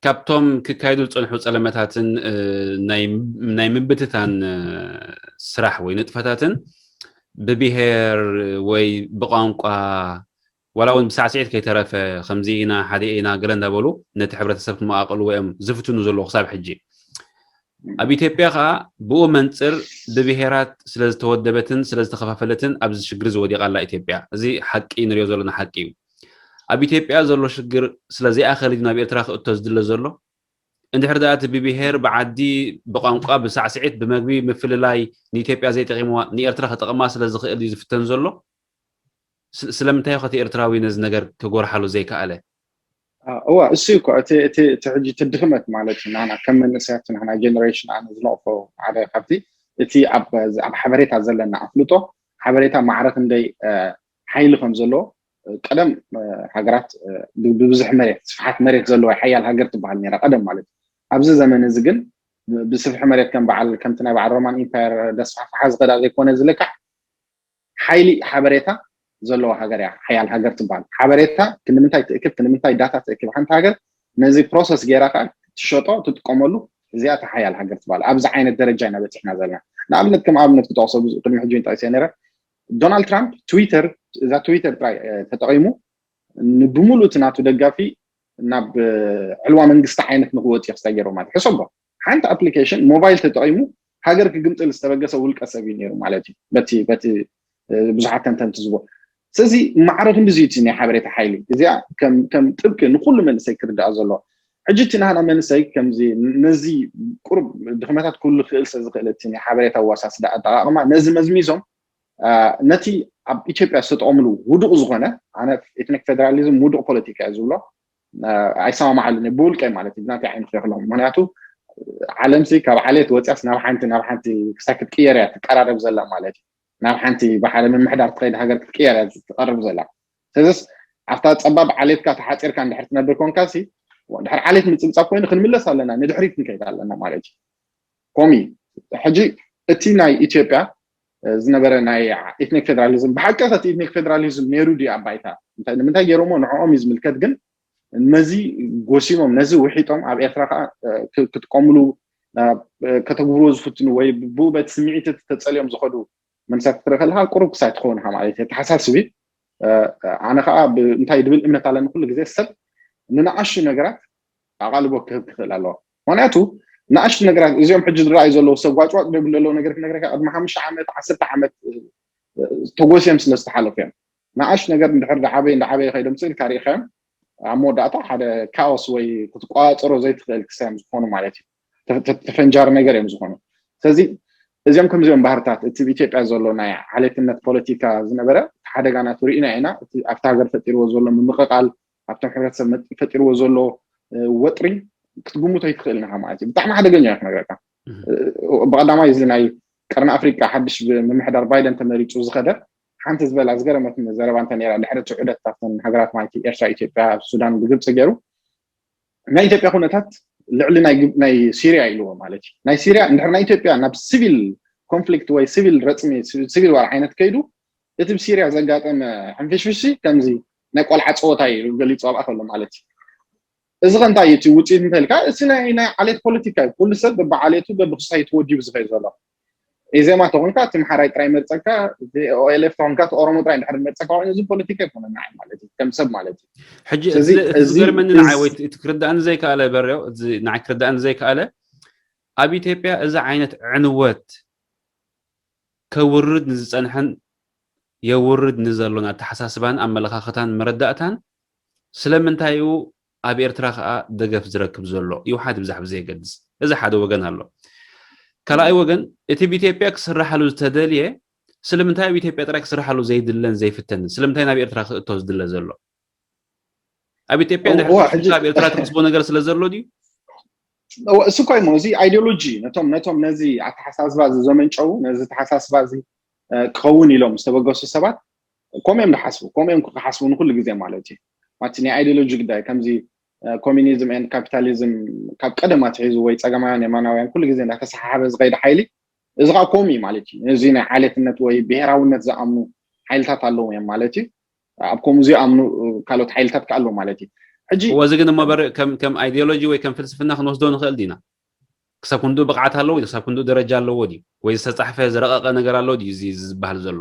ካብቶም ክካየዱ ዝፀንሑ ፀለመታትን ናይ ምብትታን ስራሕ ወይ ንጥፈታትን ብብሄር ወይ ብቋንቋ ዋላ እውን ብሳዕስዒት ከይተረፈ ከምዚ ኢና ሓደ ኢና ገለ እንዳበሉ ነቲ ሕብረተሰብ ክመቓቕልዎ እዮም ዝፍትኑ ዘለዉ ክሳብ ሕጂ። ኣብ ኢትዮጵያ ከዓ ብኡ መንፅር ብብሄራት ስለዝተወደበትን ስለዝተኸፋፈለትን ኣብዚ ሽግር ዝወዲቓ ኣላ ኢትዮጵያ። እዚ ሓቂ ንሪኦ ዘለና ሓቂ እዩ። ኣብ ኢትዮጵያ ዘሎ ሽግር ስለዘይኣኸል እዩ ናብ ኤርትራ ክእቶ ዝድለ ዘሎ። እንድሕር ደኣ እቲ ብብሄር ብዓዲ ብቋንቋ ብሳዕስዒት ብመግቢ ምፍልላይ ንኢትዮጵያ ዘይጠቂምዋ ንኤርትራ ክጠቕማ ስለዝኽእል እዩ ዝፍተን ዘሎ። ስለምንታይ ከቲ ኤርትራዊ ነዚ ነገር ክጎርሓሉ ዘይከኣለ? እዋ እሱ እኮ እቲ እቲ እቲ ሕጂ እቲ ድኽመት ማለት እዩ። ናና ከም መንእሰያት ናና ጀነሬሽን ኣነ ዝነቕፎ ሓደ ካብቲ እቲ ኣብ ኣብ ሓበሬታ ዘለና ኣፍልጦ ሓበሬታ ማዕረ ክንደይ ሓይሊ ከም ዘለዎ ቀደም ሃገራት ብብዙሕ መሬት ስፍሓት መሬት ዘለዋ ሓያል ሃገር ትበሃል ነራ ቀደም ማለት እዩ። ኣብዚ ዘመን እዚ ግን ብስፍሒ መሬት ከም በዓል ከምቲ ናይ በዓል ሮማን ኢምፓየር ደስፋሕፋሓ ዝኸዳ ዘይኮነ ዝልካዕ ሓይሊ ሓበሬታ ዘለዋ ሃገር እያ ሓያል ሃገር ትበሃል። ሓበሬታ ክንምንታይ ትእክብ ክንምንታይ ዳታ ትእክብ ሓንቲ ሃገር ነዚ ፕሮሰስ ገይራ ከዓ ትሸጦ ትጥቀመሉ እዚኣ እታ ሓያል ሃገር ትበሃል። ኣብዚ ዓይነት ደረጃ ኢና በፂሕና ዘለና። ንኣብነት ከም ኣብነት ክጠቕሶ ቅድሚ ሕጂ ጠቂሰ ነረ ዶናልድ ትራምፕ ትዊተር እዛ ትዊተር ጥራይ ተጠቂሙ ብሙሉእ እቲ ናቱ ደጋፊ ናብ ዕልዋ መንግስቲ ዓይነት ንክወፅ እዩ ክስታይ ገይሮ ማለት ሕሰቦ ሓንቲ ኣፕሊኬሽን ሞባይል ተጠቂሙ ሃገር ክግምጥል ዝተበገሰ ውልቀ ሰብ እዩ ነይሩ ማለት እዩ። በቲ በቲ ብዙሓት ተንተንቲ ዝቦ ስለዚ ማዕረ ክንዲዚ እቲ ናይ ሓበሬታ ሓይሊ እዚኣ ከም ጥብቂ ንኩሉ መንእሰይ ክርዳእ ዘሎ ሕጂ እቲ ናህና መንእሰይ ከምዚ ነዚ ቁሩብ ድኽመታት ክህሉ ክእል ስለ ዝኽእል እቲ ናይ ሓበሬታ ኣዋሳስዳ ኣጠቃቅማ ነዚ መዝሚዞም ነቲ ኣብ ኢትዮጵያ ዝተጠቀምሉ ውዱቅ ዝኾነ ኣነ ኤትኒክ ፌደራሊዝም ውዱቅ ፖለቲካ እየ ዝብሎ ኣይሰማማዓሉን ብውልቀይ ማለት እዩ ብናተይ ዓይኒ ክሪኦ ከለኹ ምክንያቱ ዓለምሲ ካብ ዓሌት ወፅያስ ናብ ሓንቲ ናብ ሓንቲ ክሳብ ክትቅየር እያ ትቀራረብ ዘላ ማለት እዩ ናብ ሓንቲ ብሓደ ምምሕዳር ትኸይድ ሃገር ክትቅየር እያ ትቀርብ ዘላ ስለዚስ ኣብታ ፀባብ ዓሌትካ ተሓፂርካ እንድሕር ትነብር ኮንካ ሲ ድሕር ዓሌት ምፅብፃብ ኮይኑ ክንምለስ ኣለና ንድሕሪት ክንከይድ ኣለና ማለት እዩ ኮሚ ሕጂ እቲ ናይ ኢትዮጵያ ዝነበረ ናይ ኤትኒክ ፌደራሊዝም ብሓቂ እቲ ኤትኒክ ፌደራሊዝም ነይሩ ድዩ ኣብ ባይታ ንምንታይ ገይሮሞ ንዕኦም እዩ ዝምልከት ግን ነዚ ጎሲሞም ነዚ ውሒጦም ኣብ ኤርትራ ከዓ ክጥቀምሉ ከተግብርዎ ዝፍትኑ ወይ ብኡ በቲ ስምዒት ተፀሊኦም ዝኸዱ መንሳት ክትርኢ ከለካ ቁሩብ ክሳይ ትኸውን ኢካ ማለት እዩ ተሓሳስቢ ኣነ ከዓ እንታይ ድብል እምነት ኣለኒ ኩሉ ግዜ ሰብ ንንኣሽቱ ነገራት ኣቓልቦ ክህብ ክኽእል ኣለዎ ምክንያቱ ንኣሽቱ ነገራት እዚኦም ሕጂ ዝረኣዩ ዘለዉ ሰብ ዋጭዋጭ ደብል ዘለዉ ነገር ክነግረካ ቅድሚ ሓሙሽተ ዓመት ዓሰርተ ዓመት ተጎስዮም ስለ ዝተሓለፉ እዮም ንኣሽቱ ነገር እንድሕር ዳዓበየ እንዳዓበየ ከይዶም ስእልካ ርኢኻዮም ኣብ መወዳእታ ሓደ ካኦስ ወይ ክትቋፀሮ ዘይትኽእል ክሳዮም ዝኾኑ ማለት እዩ ተፈንጃሪ ነገር እዮም ዝኾኑ ስለዚ እዚኦም ከምዚኦም ባህርታት እቲ ኢትዮጵያ ዘሎ ናይ ዓሌትነት ፖለቲካ ዝነበረ ሓደጋ ናቱ ርኢና ኢና ኣብቲ ሃገር ፈጢርዎ ዘሎ ምምቕቓል ኣብቶም ሕብረተሰብ ፈጢርዎ ዘሎ ወጥሪ ክትግምቶ ይትኽእል ኢኻ ማለት እዩ ብጣዕሚ ሓደገኛ እዩ ክነግረካ ብቐዳማይ እዚ ናይ ቀርኒ ኣፍሪቃ ሓድሽ ብምምሕዳር ባይደን ተመሪፁ ዝኸደ ሓንቲ ዝበላ ዝገረመትኒ ዘረባ እንተ ነራ ድሕሪ እቲ ዑደት ካብተን ሃገራት ማለት ኤርትራ ኢትዮጵያ ኣብ ሱዳን ብግብፂ ገይሩ ናይ ኢትዮጵያ ኩነታት ልዕሊ ናይ ሲርያ ኢልዎ ማለት እዩ ናይ ሲርያ እንድሕር ናይ ኢትዮጵያ ናብ ሲቪል ኮንፍሊክት ወይ ሲቪል ረፅሚ ሲቪል ዋር ዓይነት ከይዱ እቲ ብሲርያ ዘጋጠመ ሕንፍሽፍሽ ከምዚ ናይ ቆልዓ ፀወታ እዩ ገሊፁ ኣብኣ ከሎ ማለት እዩ እዚ ከ እንታይ እዩ እቲ ውፅኢት እንተልካ እቲ ናይ ናይ ዓሌት ፖለቲካ እዩ ኩሉ ሰብ በብዓሌቱ በብክሳይ ተወዲቡ ዝኸይ ዘሎ ኢዜማ ተኾንካ እቲ ምሓራይ ጥራይ መርፀካ ኦኤልኤፍ ተኾንካ እቲ ኦሮሞ ጥራይ ድሕር መርፀካ ኮይኑ እዚ ፖለቲካ ይኮነ ንዓይ ማለት እዩ ከም ሰብ ማለት እዩ ሕጂ እዚ ዝገርመኒ ንዓይ ወይ እቲ ክርዳእኒ ዘይከኣለ በርዮ ንዓይ ክርዳእኒ ዘይከኣለ ኣብ ኢትዮጵያ እዚ ዓይነት ዕንወት ከውርድ ንዝፀንሐን የውርድ ንዘሎን ኣተሓሳስባን ኣመለኻኽታን መረዳእታን ስለምንታይ እዩ ኣብ ኤርትራ ከዓ ደገፍ ዝረክብ ዘሎ ይውሓድ ብዛሕ ብዘየገድስ እዚ ሓደ ወገን ኣሎ ካልኣይ ወገን እቲ ብኢትዮጵያ ክስራሓሉ ዝተደልየ ስለምንታይ ኣብ ኢትዮጵያ ጥራይ ክስራሓሉ ዘይድለን ዘይፍተንን? ስለምንታይ ናብ ኤርትራ ክእቶ ዝድለ ዘሎ? ኣብ ኢትዮጵያ እንድሕር ኣብ ኤርትራ ትሕስቦ ነገር ስለ ዘሎ ድዩ? እሱ እኮ እሞ እዚ ኣይዲዮሎጂ ነቶም ነቶም ነዚ ኣተሓሳስባ እዚ ዘመንጨው ነዚ ኣተሓሳስባ እዚ ክኸውን ኢሎም ዝተበገሱ ሰባት ከምኡ እዮም ዝሓስቡ፣ ከምኡ እዮም ክሓስቡ ንኩሉ ግዜ ማለት እዩ። ማለት ናይ ኣይዲዮሎጂ ጉዳይ ከምዚ ኮሚኒዝም ኤንድ ካፒታሊዝም ካብ ቀደም ኣትሒዙ ወይ ጸገማውያን የማናውያን ኩሉ ግዜ እንዳተሰሓሓበ ዝኸይድ ሓይሊ እዚ ከዓ ከምኡ እዩ ማለት እዩ። እዚ ናይ ዓሌትነት ወይ ብሄራውነት ዝኣምኑ ሓይልታት ኣለዉ እዮም ማለት እዩ። ኣብ ከምኡ ዝኣምኑ ካልኦት ሓይልታት ከዓ ኣለዉ ማለት እዩ። ሕጂ እዚ ግን እሞ በር ከም ኣይዲዮሎጂ ወይ ከም ፍልስፍና ክንወስዶ ንኽእል ዲና? ክሳብ ክንድኡ ብቕዓት ኣለዎ ድዩ? ክሳብ ክንድኡ ደረጃ ኣለዎ ድዩ? ወይ ዝተጻሕፈ ዝረቐቐ ነገር ኣሎ ድዩ እዚ ዝበሃል ዘሎ?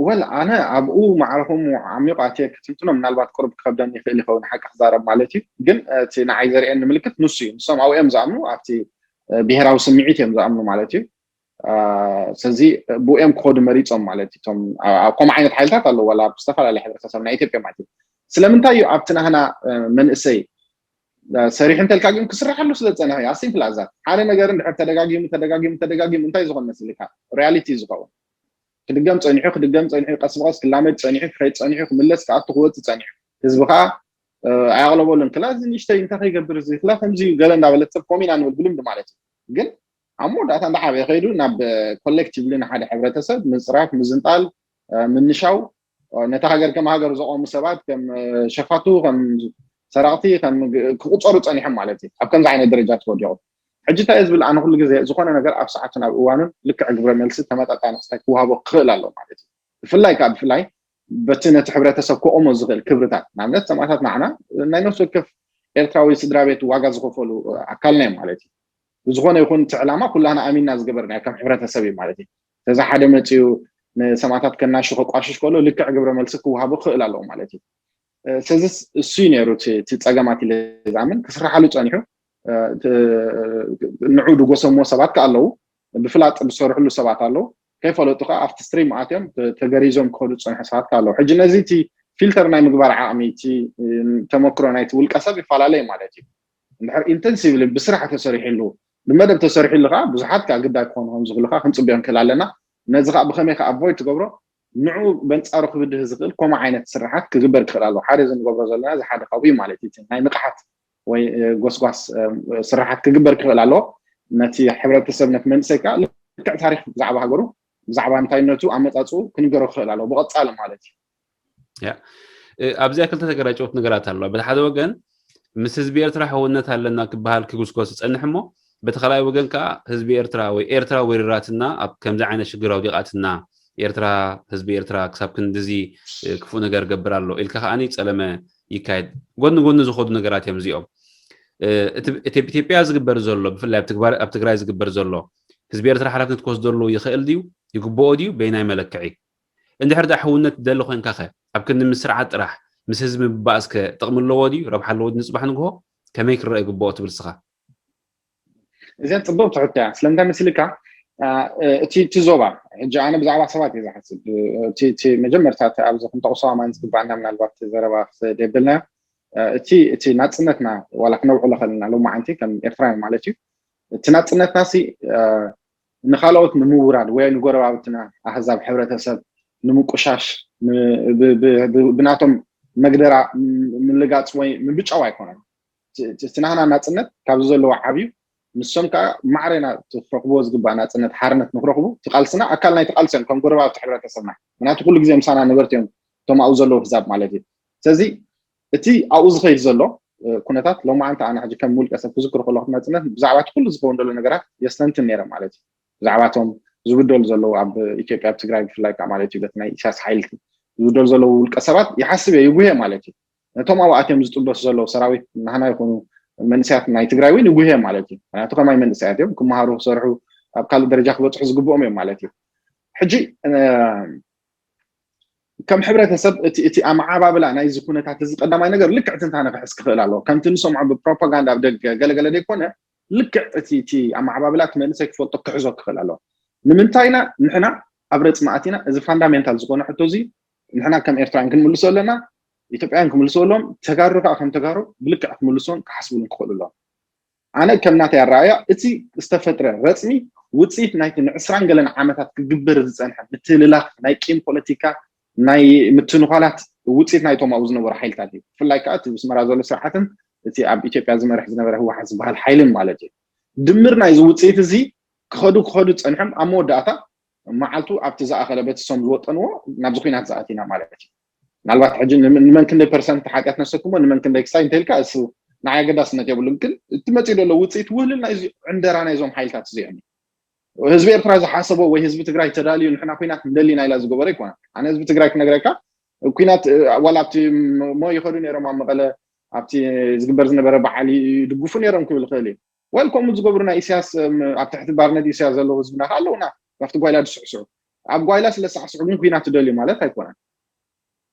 ወል ኣነ ኣብኡ ማዕረኹም ዓሚቑ ኣትየ ክትንትኖ ምናልባት ቅሩብ ክኸብደኒ ይኽእል ይኸውን ሓቂ ክዛረብ ማለት እዩ። ግን እቲ ንዓይ ዘርእየኒ ምልክት ንሱ እዩ። ንሶም ኣብኡ እዮም ዝኣምኑ፣ ኣብቲ ብሄራዊ ስምዒት እዮም ዝኣምኑ ማለት እዩ። ስለዚ ብኡ እዮም ክኸዱ መሪፆም ማለት እዩ። እቶም ከምኡ ዓይነት ሓይልታት ኣለዉ ዋላ ኣብ ዝተፈላለየ ሕብረተሰብ ናይ ኢትዮጵያ ማለት እዩ። ስለምንታይ እዩ ኣብቲ ናህና መንእሰይ ሰሪሑ እንተልካ ግን ክስርሓሉ ስለ ዝፀንሐ እዩ። ኣሲምፕል ኣዛት ሓደ ነገር እንድሕር ተደጋጊሙ ተደጋጊሙ ተደጋጊሙ እንታይ ዝኸውን መስልካ? ሪያሊቲ ዝኸውን ክድገም ፀኒሑ ክድገም ፀኒሑ ቀስ ብቐስ ክላመድ ፀኒሑ ክኸይድ ፀኒሑ ክምለስ ክኣቱ ክወፅእ ፀኒሑ ህዝቢ ከዓ ኣያቕለበሉን ክላ እዚ ንእሽተይ እንታይ ከይገብር እዚ ክላ ከምዚ ገለ እንዳበለት ሰብ ኮሚና ንብል ብልምዲ ማለት እዩ። ግን ኣብ መወዳእታ እንዳዓበየ ከይዱ ናብ ኮሌክቲቭሊ ንሓደ ሕብረተሰብ ምፅራፍ ምዝንጣል ምንሻው ነታ ሃገር ከም ሃገር ዘቆሙ ሰባት ከም ሸፋቱ ከም ሰራቕቲ ክቁፀሩ ፀኒሖም ማለት እዩ። ኣብ ከምዚ ዓይነት ደረጃ ተወዲቑ ሕጂ እንታይ ዝብል ኣነ ኩሉ ግዜ ዝኾነ ነገር ኣብ ሰዓቱን ኣብ እዋኑን ልክዕ ግብረ መልሲ ተመጣጣኒ ክስታይ ክወሃቦ ክኽእል ኣሎ ማለት እዩ። ብፍላይ ከዓ ብፍላይ በቲ ነቲ ሕብረተሰብ ክቆሞ ዝኽእል ክብርታት ንኣብነት ሰማእታት ንዓና ናይ ነፍሲ ወከፍ ኤርትራዊ ስድራ ቤት ዋጋ ዝኸፈሉ ኣካልና እዮም ማለት እዩ። ብዝኾነ ይኹን እቲ ዕላማ ኩላና ኣሚንና ዝገበርናዮ ከም ሕብረተሰብ እዩ ማለት እዩ። ስለዚ ሓደ መፅዩ ንሰማእታት ከናሹ ከቋሽሽ ከሎ ልክዕ ግብረ መልሲ ክወሃቦ ክኽእል ኣለዎ ማለት እዩ። ስለዚ እሱ እዩ ነይሩ እቲ ፀገማት ኢለ ዝኣምን ክስራሓሉ ፀኒሑ ንዑ ድጎሰምዎ ሰባት ከ ኣለዉ ብፍላጥ ዝሰርሕሉ ሰባት ኣለዉ ከይፈለጡ ከዓ ኣብቲ ስትሪም ኣትዮም ተገሪዞም ክኸዱ ዝፀንሑ ሰባት ከ ኣለዉ ሕጂ ነዚ እቲ ፊልተር ናይ ምግባር ዓቕሚ እቲ ተመክሮ ናይቲ ውልቀ ሰብ ይፈላለ እዩ ማለት እዩ። እንድሕር ኢንተንሲቭሊ ብስራሕ ተሰሪሕሉ ብመደብ ተሰሪሕሉ ከዓ ብዙሓት ከዓ ግዳይ ክኾኑ ከም ዝኽእሉ ከዓ ክንፅብዮ ንክእል ኣለና። ነዚ ከዓ ብከመይ ከዓ ኣቮይድ ትገብሮ ንዑ በንፃሩ ክብድህ ዝኽእል ከምኡ ዓይነት ስራሓት ክግበር ክኽእል ኣለዎ። ሓደ እዚ ንገብሮ ዘለና እዚ ሓደ ካብኡ እዩ ማለት እዩ። ናይ ንቕሓት ወይ ጎስጓስ ስራሓት ክግበር ክኽእል ኣለዎ። ነቲ ሕብረተሰብ ነቲ መንእሰይ ከዓ ልክዕ ታሪክ ብዛዕባ ሃገሩ ብዛዕባ እንታይነቱ ኣመፃፅኡ ክንገሮ ክኽእል ኣለዎ ብቐፃሊ ማለት እዩ። ኣብዚኣ ክልተ ተገራጨውት ነገራት ኣለዋ። በቲ ሓደ ወገን ምስ ህዝቢ ኤርትራ ሕውነት ኣለና ክበሃል ክጉስጎስ ዝፀንሕ እሞ በቲ ካልኣይ ወገን ከዓ ህዝቢ ኤርትራ ወይ ኤርትራ ወሪራትና ኣብ ከምዚ ዓይነት ሽግር ኣውዲቓትና ኤርትራ ህዝቢ ኤርትራ ክሳብ ክንድዚ ክፉእ ነገር ገብር ኣሎ ኢልካ ከዓኒ ፀለመ ይካየድ ጎኒ ጎኒ ዝኸዱ ነገራት እዮም እዚኦም። እቲ ኢትዮጵያ ዝግበር ዘሎ ብፍላይ ኣብ ትግራይ ዝግበር ዘሎ ህዝቢ ኤርትራ ሓላፍነት ክወስደሉ ይኽእል ድዩ ይግብኦ ድዩ በይናይ መለክዒ? እንድሕር ደኣ ሕውነት ትደሊ ኮይንካ ከ ኣብ ክንዲ ምስ ስርዓት ጥራሕ ምስ ህዝቢ ምባእስ ከ ጥቕሚ ኣለዎ ድዩ ረብሓ ኣለዎ ድዩ ንፅባሕ ንግሆ ከመይ ክረአ ይግብኦ ትብል ስኻ? እዚኣ ፅብቕቲ ሕቶ እያ። ስለምንታይ መሲልካ እቲ እቲ ዞባ ሕጂ ኣነ ብዛዕባ ሰባት እየ ዝሓስብ። እቲ መጀመርታ ኣብዚ ክንጠቕሶ ኣማን ዝግባኣና ምናልባት ዘረባ ክሰደብልና እቲ እቲ ናፅነትና ዋላ ክነውዕሎ ከለና ሎማዓንቲ ከም ኤርትራውያን ማለት እዩ እቲ ናፅነትና ሲ ንካልኦት ንምውራድ ወይ ንጎረባብትና ኣህዛብ ሕብረተሰብ ንምቁሻሽ ብናቶም መግደራ ምልጋፅ ወይ ምብጫው ኣይኮነን። እቲ ናህና ናፅነት ካብዚ ዘለዎ ዓብዩ ንሶም ከዓ ማዕረና ክረኽብዎ ዝግባእ ናፅነት ሓርነት ንክረኽቡ እቲ ቃልስና ኣካል ናይቲ ቃልሲ እዮም ከም ጎረባብቲ ሕብረተሰብና ምክንያቱ ኩሉ ግዜ ምሳና ነበርቲ እዮም እቶም ኣብኡ ዘለዉ ህዛብ ማለት እዩ። ስለዚ እቲ ኣብኡ ዝኸይድ ዘሎ ኩነታት ሎማዓንቲ ኣነ ሕጂ ከም ውልቀ ሰብ ክዝክሮ ከለኹ ናፅነት ብዛዕባ እቲ ኩሉ ዝኸውን ዘሎ ነገራት የስተንትን ነይረ ማለት እዩ። ብዛዕባ እቶም ዝብደሉ ዘለዉ ኣብ ኢትዮጵያ ኣብ ትግራይ ብፍላይ ከዓ ማለት እዩ በቲ ናይ ኢሳያስ ሓይልቲ ዝብደሉ ዘለዉ ውልቀ ሰባት ይሓስብ እየ ይጉህየ ማለት እዩ። ነቶም ኣብኣት እዮም ዝጥበሱ ዘለዉ ሰራዊት ናህና ይኹኑ መንእሰያት ናይ ትግራይ እውን ይጉህየ ማለት እዩ። ምክንያቱ ከማይ መንእሰያት እዮም ክመሃሩ ክሰርሑ ኣብ ካልእ ደረጃ ክበፅሑ ዝግብኦም እዮም ማለት እዩ። ሕጂ ከም ሕብረተሰብ እቲ ኣመዓባብላ ናይዚ ኩነታት እዚ ቀዳማይ ነገር ልክዕ ትንታነ ክሕዝ ክኽእል ኣለዎ። ከምቲ ንሰምዖ ብፕሮፓጋንዳ ኣብ ደገ ገለገለ ዘይኮነ ልክዕ እቲ እቲ ኣመዓባብላ እቲ መንእሰይ ክፈልጦ ክሕዞ ክኽእል ኣለዎ። ንምንታይ ኢና ንሕና ኣብ ረፅሚ ኣቲና? እዚ ፋንዳሜንታል ዝኾነ ሕቶ እዚ ንሕና ከም ኤርትራውያን ክንምልሶ ኣለና፣ ኢትዮጵያውያን ክምልሶ ኣለዎም፣ ተጋሩ ከዓ ከም ተጋሩ ብልክዕ ክምልሶን ክሓስብሉን ክኽእሉ ኣለዎም። ኣነ ከም ናተይ ኣረኣያ እቲ ዝተፈጥረ ረፅሚ ውፅኢት ናይቲ ንዕስራን ገለን ዓመታት ክግበር ዝፀንሐ ምትልላኽ ናይ ቂም ፖለቲካ ናይ ምትንኳላት ውፅኢት ናይቶም ኣብኡ ዝነበሩ ሓይልታት እዩ። ብፍላይ ከዓ እቲ ብስመራ ዘሎ ስርዓትን እቲ ኣብ ኢትዮጵያ ዝመርሕ ዝነበረ ህወሓት ዝበሃል ሓይልን ማለት እዩ። ድምር ናይዚ ውፅኢት እዚ ክኸዱ ክኸዱ ፀንሖም ኣብ መወዳእታ መዓልቱ ኣብቲ ዝኣኸለ በቲ ሶም ዝወጠንዎ ናብዚ ኩናት ዝኣቲና ማለት እዩ። ምናልባት ሕጂ ንመን ክንደይ ፐርሰንት ሓጢኣት ነሰክሞ ንመን ክንደይ ክሳይ እንተልካ እሱ ንዓይ ኣገዳስነት የብሉን። ግን እቲ መፅኡ ዘሎ ውፅኢት ውህልል ናይዚ ዕንደራ ናይዞም ሓይልታት እዚኦም እዩ። ህዝቢ ኤርትራ ዝሓሰቦ ወይ ህዝቢ ትግራይ ተዳልዩ ንሕና ኩናት ንደሊና ኢላ ዝገበረ ኣይኮነን። ኣነ ህዝቢ ትግራይ ክነግረካ ኩናት ዋላ ኣብቲ ሞ ይኸዱ ነይሮም ኣብ መቐለ ኣብቲ ዝግበር ዝነበረ በዓል ይድግፉ ነይሮም ክብል ይኽእል እዩ። ወል ከምኡ ዝገብሩ ናይ ኢሳያስ ኣብ ትሕቲ ባርነት ኢሳያስ ዘለዉ ህዝብና ከ ኣለውና ካብቲ ጓይላ ዝስዕስዑ ኣብ ጓይላ ስለ ሳዕስዑ ግን ኩናት ትደልዩ ማለት ኣይኮነን።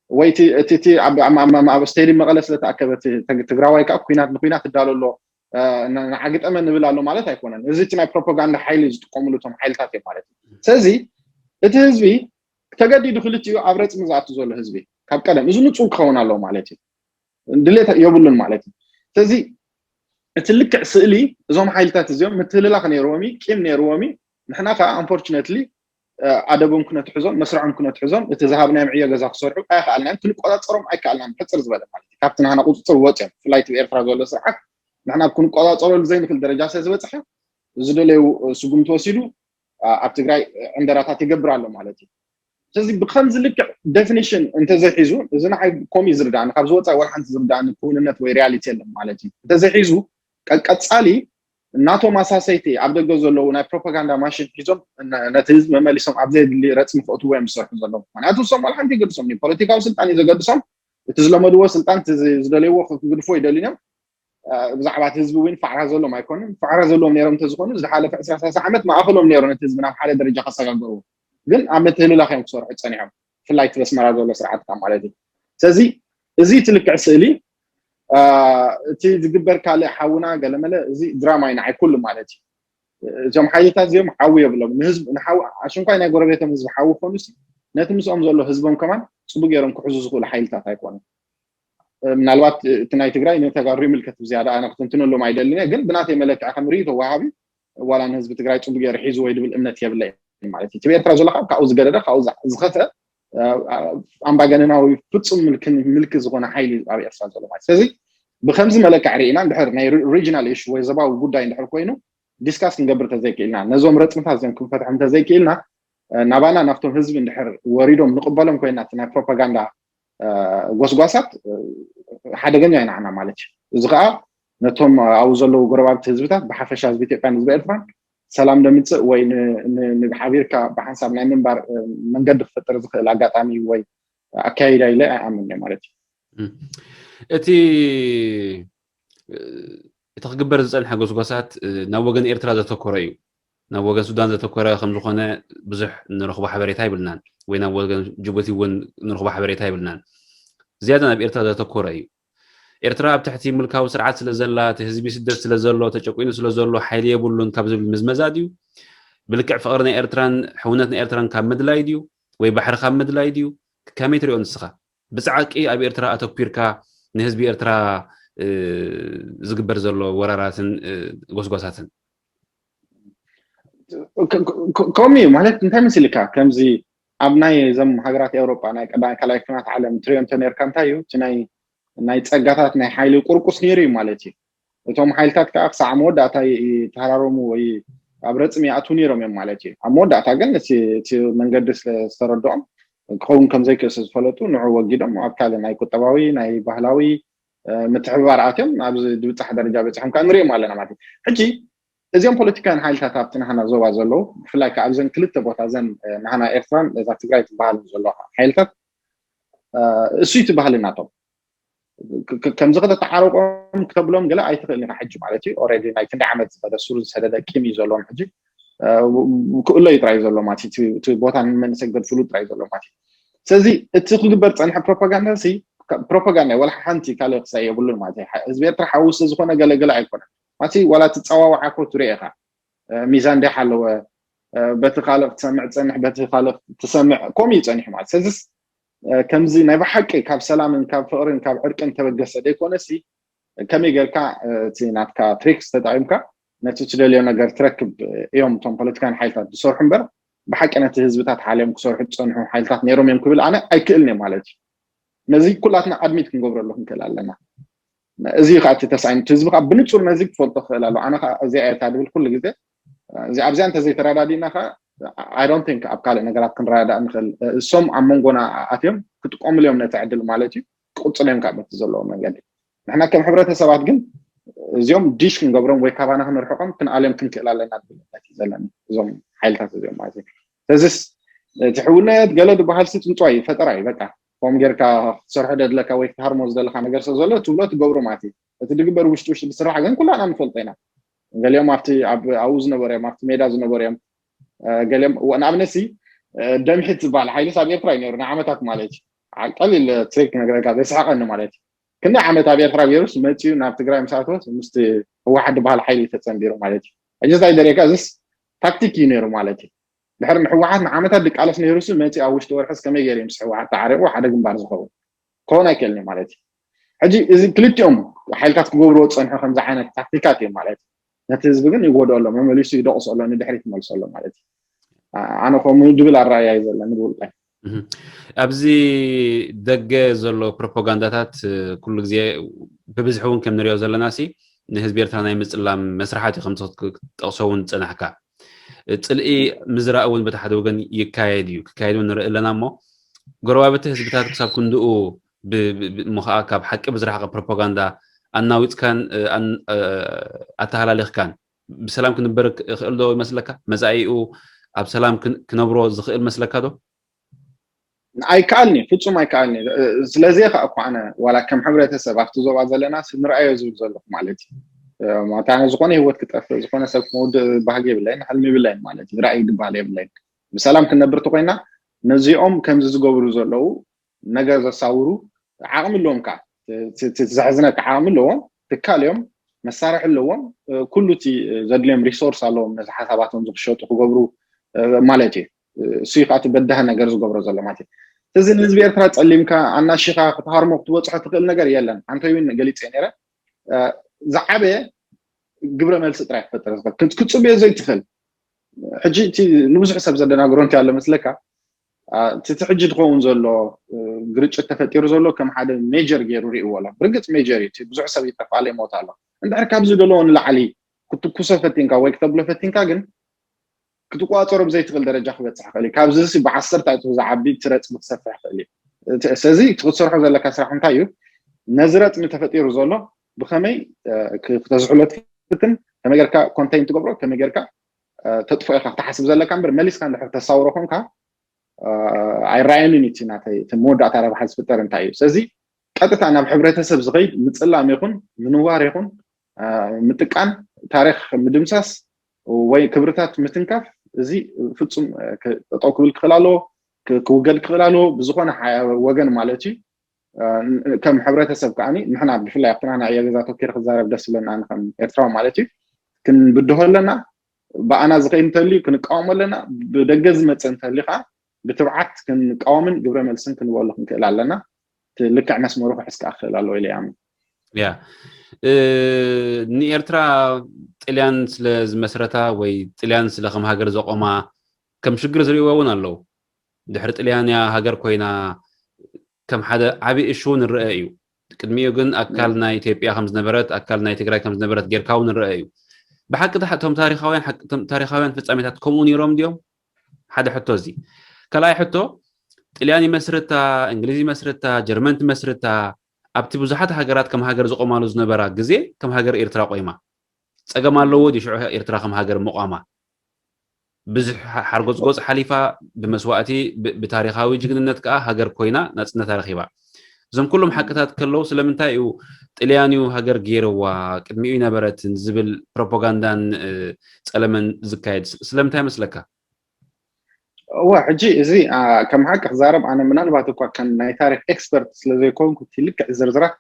ወይ እቲ ኣብ ስቴዲየም መቐለ ስለተኣከበ ትግራዋይ ከዓ ኩናት ንኩናት ትዳሎ ኣሎ ንዓግጠመ ንብል ኣሎ ማለት ኣይኮነን። እዚ እቲ ናይ ፕሮፓጋንዳ ሓይሊ ዝጥቀምሉ እቶም ሓይልታት እዮም ማለት እዩ። ስለዚ እቲ ህዝቢ ተገዲዱ ክልቲኡ ኣብ ረፅሚ ዝኣቱ ዘሎ ህዝቢ ካብ ቀደም እዚ ንፁር ክኸውን ኣለዎ ማለት እዩ። ድሌት የብሉን ማለት እዩ። ስለዚ እቲ ልክዕ ስእሊ እዞም ሓይልታት እዚኦም ምትህልላኽ ነይርዎም እዩ፣ ቂም ነይርዎም እዩ። ንሕና ከዓ unfortunately ኣደቦም ክነትሕዞም መስርዖም ክነትሕዞም እቲ ዝሃብናዮም ዕዮ ገዛ ክሰርሑ ኣይከኣልናዮም፣ ክንቆፃፀሮም ኣይከኣልናን። ሕፅር ዝበለ ማለት እዩ ካብቲ ናህና ቁፅፅር ወፅኦም ብፍላይ እቲ ኤርትራ ዘሎ ስርዓት ንሕና ክንቆፃፀረሉ ዘይንክእል ደረጃ ስለ ዝበፅሐ ዝደለዩ ስጉምቲ ወሲዱ ኣብ ትግራይ ዕንደራታት ይገብር ኣሎ ማለት እዩ። ስለዚ ብከምዚ ልክዕ ዴፊኒሽን እንተዘይሒዙ እዚ ንዓይ ኮም እዩ ዝርዳእኒ ካብ ዝወፃኢ ወላ ሓንቲ ዝርዳእኒ ክውንነት ወይ ሪያሊቲ የለን ማለት እዩ። እንተዘይሒዙ ቀፃሊ እናቶም ኣሳሰይቲ ኣብ ደገ ዘለዉ ናይ ፕሮፓጋንዳ ማሽን ሒዞም ነቲ ህዝቢ መመሊሶም ኣብ ዘየድሊ ረፅሚ ክእትዎ እዮም ዝሰርሑ ዘለዉ። ምክንያቱ እሶም ዋላ ሓንቲ ይገድሶም ፖለቲካዊ ስልጣን እዩ ዘገድሶም። እቲ ዝለመድዎ ስልጣን ዝደለይዎ ክግድፎ ይደልዩ እዮም። ብዛዕባ እቲ ህዝቢ እውን ፋዕራ ዘሎም ኣይኮኑን። ፋዕራ ዘለዎም ነይሮም እንተዝኾኑ ዝሓለፈ ዕስራ ሰላሳ ዓመት ማእኸሎም ነይሩ ነቲ ህዝቢ ናብ ሓደ ደረጃ ከሰጋገርዎ። ግን ኣብ ምትህልላኽ እዮም ክሰርሑ ፀኒሖም። ብፍላይ እቲ በስመራ ዘሎ ስርዓት ማለት እዩ። ስለዚ እዚ እቲ ልክዕ ስእሊ እቲ ዝግበር ካልእ ሓውና ገለመለ እዚ ድራማ እዩ ንዓይ ኩሉ ማለት እዩ። እዞም ሓይልታት እዚኦም ሓዊ የብሎም ንህዝቢ ንሓዊ ኣሽንኳይ ናይ ጎረቤቶም ህዝቢ ሓዊ ኮኑስ ነቲ ምስኦም ዘሎ ህዝቦም ከማን ፅቡቅ ገይሮም ክሕዙ ዝኽእሉ ሓይልታት ኣይኮኑን። ምናልባት እቲ ናይ ትግራይ ንተጋሩ ይምልከት ብዝያዳ ኣነ ክትንትነሎም ኣይደልን እየ ግን ብናተይ መለክዕ ከም ርእይቶ ወሃቢ ዋላ ንህዝቢ ትግራይ ፅቡቅ ገይሩ ሒዙ ወይ ድብል እምነት የብለይ ማለት እዩ። እቲ ኤርትራ ዘሎ ካብ ካብኡ ዝገደደ ካብኡ ዝኸፍአ ኣምባገነናዊ ፍፁም ምልኪ ዝኾነ ሓይሊ ኣብ ኤርትራ ዘሎ ማለት ስለዚ ብከምዚ መለክዕ ርኢና እንድሕር ናይ ሪጅናል ኢሹ ወይ ዘባዊ ጉዳይ እንድሕር ኮይኑ ዲስካስ ክንገብር ተዘይክኢልና ነዞም ረፅምታት እዚም ክንፈትሖም ተዘይክኢልና ናባና ናብቶም ህዝቢ እንድሕር ወሪዶም ንቕበሎም ኮይና ናይ ፕሮፓጋንዳ ጎስጓሳት ሓደገኛ እዩ ንዓና ማለት እዩ። እዚ ከዓ ነቶም ኣብኡ ዘለዉ ጎረባብቲ ህዝብታት ብሓፈሻ ህዝቢ ኢትዮጵያን ህዝቢ ኤርትራን ሰላም ደምፅእ ወይ ንሓቢርካ ብሓንሳብ ናይ ምንባር መንገዲ ክፈጥር ዝኽእል ኣጋጣሚ ወይ ኣካይዳ ኢለ ኣይኣምን እየ ማለት እዩ። እቲ እቲ ክግበር ዝፀንሐ ጎስጓሳት ናብ ወገን ኤርትራ ዘተኮረ እዩ። ናብ ወገን ሱዳን ዘተኮረ ከምዝኾነ ብዙሕ ንረኽቦ ሓበሬታ ይብልናን ወይ ናብ ወገን ጅቡቲ እውን ንረኽቦ ሓበሬታ ይብልናን። ዝያዳ ናብ ኤርትራ ዘተኮረ እዩ። ኤርትራ ኣብ ትሕቲ ምልካዊ ስርዓት ስለ ዘላ እቲ ህዝቢ ስደት ስለ ዘሎ ተጨቂኑ ስለ ዘሎ ሓይሊ የብሉን ካብ ዝብል ምዝመዛ ድዩ? ብልክዕ ፍቕሪ ናይ ኤርትራን ሕውነት ናይ ኤርትራን ካብ ምድላይ ድዩ? ወይ ባሕሪ ካብ ምድላይ ድዩ? ከመይ ትሪኦ ንስኻ? ብጻዕቂ ኣብ ኤርትራ ኣተኲርካ ንህዝቢ ኤርትራ ዝግበር ዘሎ ወራራትን ጎስጓሳትን ከምኡ እዩ ማለት እንታይ መሲልካ ከምዚ ኣብ ናይ እዞም ሃገራት ኤውሮጳ ናይ ቀዳማይ ካልኣይ ኩናት ዓለም ትሪኦ እንተ ነርካ እንታይ እዩ እቲ ናይ ናይ ጸጋታት ናይ ሓይሊ ቁርቁስ ነይሩ እዩ ማለት እዩ። እቶም ሓይልታት ከዓ ክሳዕ መወዳእታ ይተሃራረሙ ወይ ኣብ ረፅሚ ይኣትዉ ነይሮም እዮም ማለት እዩ። ኣብ መወዳእታ ግን እቲ መንገዲ ዝተረድኦም ክኸውን ከምዘይክእል ዝፈለጡ ንዑ ወጊዶም ኣብ ካልእ ናይ ቁጠባዊ ናይ ባህላዊ ምትሕብባር ኣትዮም ኣብዚ ዝብፃሕ ደረጃ በፂሖም ከዓ ንሪኦም ኣለና ማለት እዩ። ሕጂ እዚኦም ፖለቲካውያን ሓይልታት ኣብቲ ናህና ዞባ ዘለዉ ብፍላይ ከዓ ኣብዘን ክልተ ቦታ እዘን ናህና ኤርትራን እዛ ትግራይ ትበሃል ዘሎ ሓይልታት እሱ እቲ ባህሊ ናቶም ከምዚ ከተተዓረቆም ክተብሎም ገለ ኣይትኽእል ኢኻ ሕጂ ማለት እዩ። ኦልሬዲ ናይ ክንዲ ዓመት ዝኸደ ሱር ዝሰደደ ቂም እዩ ዘለዎም ሕጂ ክእሎ እዩ ጥራይ ዘሎ ማለት እዩ። እቲ ቦታ ንመንሰገድ ፍሉጥ ጥራይ ዘሎ ማለት እዩ። ስለዚ እቲ ክግበር ፀንሐ ፕሮፓጋንዳ ሲ ፕሮፓጋንዳ ወላ ሓንቲ ካልእ ክሳይ የብሉን ማለት እዩ። ህዝቢ ኤርትራ ሓዊ ስለ ዝኾነ ገለገለ ኣይኮነን ማለት ዋላ እቲ ፀዋውዓ እኮ ትሪኦ ኢኻ ሚዛን ዶ ሓለወ በቲ ካልእ ክትሰምዕ ትፀንሕ በቲ ካልእ ትሰምዕ ከምኡ እዩ ፀኒሑ ማለት ስለዚ ከምዚ ናይ ብሓቂ ካብ ሰላምን ካብ ፍቕርን ካብ ዕርቅን ተበገሰ ዘይኮነሲ ከመይ ጌርካ እቲ ናትካ ትሪክስ ተጠቂምካ ነቲ ትደልዮ ነገር ትረክብ እዮም እቶም ፖለቲካን ሓይልታት ዝሰርሑ እምበር፣ ብሓቂ ነቲ ህዝብታት ሓልዮም ክሰርሑ ዝፀንሑ ሓይልታት ነይሮም እዮም ክብል ኣነ ኣይክእልን እየ ማለት እዩ። ነዚ ኩላትና ኣድሚት ክንገብረሉ ክንክእል ኣለና። እዚ ከዓ እቲ ተሳኢኑ ህዝቢ ከዓ ብንፁር ነዚ ክፈልጦ ክኽእል ኣሎ። ኣነ ከዓ እዚኣ እየ እታ ድብል ኩሉ ግዜ እዚ ኣብዚኣ እንተዘይተረዳዲእና ከዓ I don't think ኣብ ካልእ ነገራት ክንረዳዳእ ንኽእል። እሶም ኣብ መንጎና ኣትዮም ክጥቀምሉ እዮም ነቲ ዕድል ማለት እዩ። ክቕፅሉ እዮም ካብ በቲ ዘለዎ መንገዲ። ንሕና ከም ሕብረተሰባት ግን እዚኦም ዲሽ ክንገብሮም ወይ ካባና ክንርሕቆም ክንኣልዮም ክንክእል ኣለና ዝብል እምነት እዩ ዘለኒ። እዞም ሓይልታት እዚኦም ማለት እዩ። ስለዚስ እቲ ሕውነት ገለ ዝበሃል ሲ ፅንፅዋይ እዩ፣ ፈጠራ እዩ። በቃ ከም ጌርካ ክትሰርሖ ደድለካ ወይ ክትሃርሞ ዝደለካ ነገር ስለ ዘሎ ትብሎ ትገብሮ ማለት እዩ። እቲ ድግበር ውሽጢ ውሽጢ ዝስራሕ ግን ኩላና ንፈልጦ ኢና። ገሊኦም ኣብቲ ኣብኡ ዝነበሩ እዮም፣ ኣብቲ ሜዳ ዝነበሩ እዮም። ገሊኦም ንኣብነት ሲ ደምሒት ዝበሃል ሓይልስ ኣብ ኤርትራ እዩ ነይሩ ንዓመታት ማለት እዩ። ቀሊል ትሪክ ክነግረካ ዘስሕቀኒ ማለት እዩ። ክንደይ ዓመት ኣብ ኤርትራ ገይሩስ መፂኡ ናብ ትግራይ ምስ ኣተወስ ምስቲ ህወሓት ዝበሃል ሓይሊ እዩ ተፀንቢሩ ማለት እዩ። ሕጂ እንታይ ደሬካ እዚስ ታክቲክ እዩ ነይሩ ማለት እዩ። ድሕሪ ንህወሓት ንዓመታት ድቃለስ ነይሩስ መፂኡ ኣብ ውሽጢ ወርሕስ ከመይ ገይሩ ምስ ህወሓት ተዓሪቑ ሓደ ግንባር ዝኸውን ክኸውን ኣይክእልን እዩ ማለት እዩ። ሕጂ እዚ ክልቲኦም ሓይልታት ክገብርዎ ዝፀንሑ ከምዚ ዓይነት ታክቲካት እዮም ማለት እዩ። ነቲ ህዝቢ ግን ይጎድኦ ኣሎ፣ መመሊሱ ይደቕሶ ኣሎ፣ ንድሕሪት ይመልሶ ኣሎ ማለት እዩ። ኣነ ከምኡ ድብል ኣረኣያ እዩ ዘለኒ ብውልቀይ። ኣብዚ ደገ ዘሎ ፕሮፓጋንዳታት ኩሉ ግዜ ብብዝሒ እውን ከም ንሪኦ ዘለና ሲ ንህዝቢ ኤርትራ ናይ ምፅላም መስራሓት እዩ። ከምቲ ክትጠቕሶ እውን ዝፀናሕካ ፅልኢ ምዝራእ እውን በቲ ሓደ ወገን ይካየድ እዩ፣ ክካየድ እውን ንርኢ ኣለና። እሞ ጎረባብቲ ህዝብታት ክሳብ ክንድኡ እሞ ከዓ ካብ ሓቂ ብዝረሓቐ ፕሮፓጋንዳ ኣናዊፅካን ኣተሃላሊኽካን ብሰላም ክንበር ይኽእል ዶ ይመስለካ? መፃኢኡ ኣብ ሰላም ክነብሮ ዝኽእል መስለካ ዶ? ኣይከኣልን እዩ፣ ፍፁም ኣይከኣልን እዩ። ስለዚ ከዓ እኮ ኣነ ዋላ ከም ሕብረተሰብ ኣብቲ ዞባ ዘለና ንርኣዮ ዝብል ዘለኹ ማለት እዩ። ማታነ ዝኾነ ህይወት ክጠፍእ ዝኾነ ሰብ ክመውድእ ባህጊ የብለይን፣ ሕልሚ የብለይን ማለት እዩ። ራእይ ዝበሃል የብለይን። ብሰላም ክንነብር ተኮይና ነዚኦም ከምዚ ዝገብሩ ዘለዉ ነገር ዘሳውሩ ዓቕሚ ኣለዎም። ከዓ ዘሕዝነካ ዓቕሚ ኣለዎም፣ ትካል እዮም፣ መሳርሒ ኣለዎም፣ ኩሉ እቲ ዘድልዮም ሪሶርስ ኣለዎም ነዚ ሓሳባቶም ዝክሸጡ ክገብሩ ማለት እዩ። እሱ ከዓ እቲ በዳህ ነገር ዝገብሮ ዘሎ ማለት እዩ። እዚ ንህዝቢ ኤርትራ ፀሊምካ ኣናሺኻ ክትሃርሞ ክትበፅሖ ትኽእል ነገር የለን። ኣንተ እውን ገሊፀ ነረ ዝዓበየ ግብረ መልሲ ጥራይ ክፈጥር ዝኽእል ክትፅብዮ ዘይትኽእል። ሕጂ እቲ ንብዙሕ ሰብ ዘደናግሮ እንታይ ኣሎ መስለካ? እቲ ሕጂ ዝኸውን ዘሎ ግርጭት ተፈጢሩ ዘሎ ከም ሓደ ሜጀር ገይሩ ሪእዎ ኣሎ። ብርግፅ ሜጀር እዩ፣ ብዙሕ ሰብ ይጠፍኣለ ይሞት ኣሎ። እንድሕር ካብዚ ደለዎ ንላዕሊ ክትኩሶ ፈቲንካ ወይ ክተብሎ ፈቲንካ ግን ክትቋፀሮ ብዘይትኽእል ደረጃ ክበፅሕ ይኽእል እዩ። ካብዚ ሲ ብዓሰርተ እጥፍ ዝዓቢ እቲ ረፅሚ ክሰፍሕ ይኽእል እዩ። ስለዚ እቲ ክትሰርሖ ዘለካ ስራሕ እንታይ እዩ? ነዚ ረፅሚ ተፈጢሩ ዘሎ ብኸመይ ክተዝሕሎ ትፍትን፣ ከመይ ጌርካ ኮንቴን ትገብሮ፣ ከመይ ጌርካ ተጥፎ ኢኻ ክትሓስብ ዘለካ እምበር መሊስካ እንድሕር ተሳውሮ ኮንካ ኣይረኣየንን እዩ እቲ ናተይ እቲ መወዳእታ ረብሓ ዝፍጠር እንታይ እዩ። ስለዚ ቀጥታ ናብ ሕብረተሰብ ዝኸይድ ምፅላም ይኹን ምንዋር ይኹን ምጥቃን ታሪክ ምድምሳስ ወይ ክብርታት ምትንካፍ እዚ ፍፁም ጠጠው ክብል ክኽእል ኣለዎ፣ ክውገድ ክኽእል ኣለዎ ብዝኾነ ወገን ማለት እዩ። ከም ሕብረተሰብ ከዓ ንሕና ብፍላይ ኣብቲ ናና ዕዮ ገዛ ተኪረ ክዛረብ ደስ ዝብለና ኣነ ከም ኤርትራዊ ማለት እዩ። ክንብድሆ ኣለና። ብኣና ዝኸይድ እንተልዩ ክንቃወሞ ኣለና። ብደገ ዝመፅእ እንተልዩ ከዓ ብትብዓት ክንቃወምን ግብረ መልስን ክንበሉ ክንክእል ኣለና። ልክዕ መስመሩ ክሕዝ ከዓ ክኽእል ኣለዎ ኢለ ይኣምን። ያ ንኤርትራ ጥልያን ስለ ዝመስረታ ወይ ጥልያን ስለ ከም ሃገር ዘቆማ ከም ሽግር ዝርእይዎ እውን ኣለዉ። ድሕሪ ጥልያን እያ ሃገር ኮይና ከም ሓደ ዓብዪ እሹ እውን ንረአ እዩ። ቅድሚኡ ግን ኣካል ናይ ኢትዮጵያ ከም ዝነበረት ኣካል ናይ ትግራይ ከም ዝነበረት ጌርካ እውን ንረአ እዩ። ብሓቂ እቶም ታሪካውያን ፍፃሜታት ከምኡ ነይሮም ድዮም? ሓደ ሕቶ እዚ። ካልኣይ ሕቶ ጥልያን ይመስርታ፣ እንግሊዝ ይመስርታ፣ ጀርመን ትመስርታ ኣብቲ ብዙሓት ሃገራት ከም ሃገር ዝቆማሉ ዝነበራ ግዜ ከም ሃገር ኤርትራ ቆይማ። ፀገም ኣለዎ ድዩ ሽዑ ኤርትራ ከም ሃገር ምቋማ? ብዙሕ ሓርጎፅጎፅ ሓሊፋ ብመስዋእቲ ብታሪካዊ ጅግንነት ከዓ ሃገር ኮይና ናፅነታ ረኪባ። እዞም ኩሎም ሓቅታት ከለዉ ስለምንታይ እዩ ጥልያን እዩ ሃገር ገይርዋ ቅድሚኡ ይነበረትን ዝብል ፕሮፓጋንዳን ፀለመን ዝካየድ ስለምንታይ መስለካ? እወ ሕጂ እዚ ከም ሓቂ ክዛረብ ኣነ ምናልባት እኳ ከም ናይ ታሪክ ኤክስፐርት ስለዘይኮንኩ እቲ ልክዕ ዝርዝራት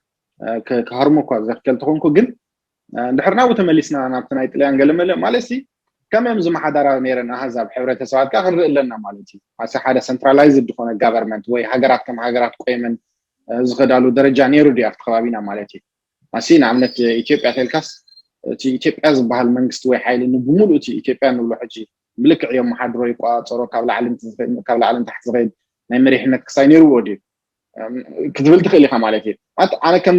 ክሃርሞ እኳ ዘክል ተኾንኩ ግን እንድሕር ናብኡ ተመሊስና ናብቲ ናይ ጥልያን ገለመለ ማለት ሲ ከመም ዝመሓዳራ ነይረን ኣህዛብ ሕብረተሰባት ከዓ ክንርኢ ኣለና ማለት እዩ። ኣሲ ሓደ ሰንትራላይዝድ ዝኾነ ጋቨርንመንት ወይ ሃገራት ከም ሃገራት ቆይመን ዝኸዳሉ ደረጃ ነይሩ ድዩ ኣብቲ ከባቢና ማለት እዩ። ማሲ ንኣብነት ኢትዮጵያ ተልካስ እቲ ኢትዮጵያ ዝበሃል መንግስቲ ወይ ሓይሊ ንብሙሉእ እቲ ኢትዮጵያ ንብሎ ሕጂ ብልክዕ እዮም መሓድሮ ይቆፃፀሮ ካብ ላዕሊ ንታሕቲ ዝኸይድ ናይ መሪሕነት ክሳይ ነይርዎ ድዩ ክትብል ትኽእል ኢኻ ማለት እዩ። ኣነ ከም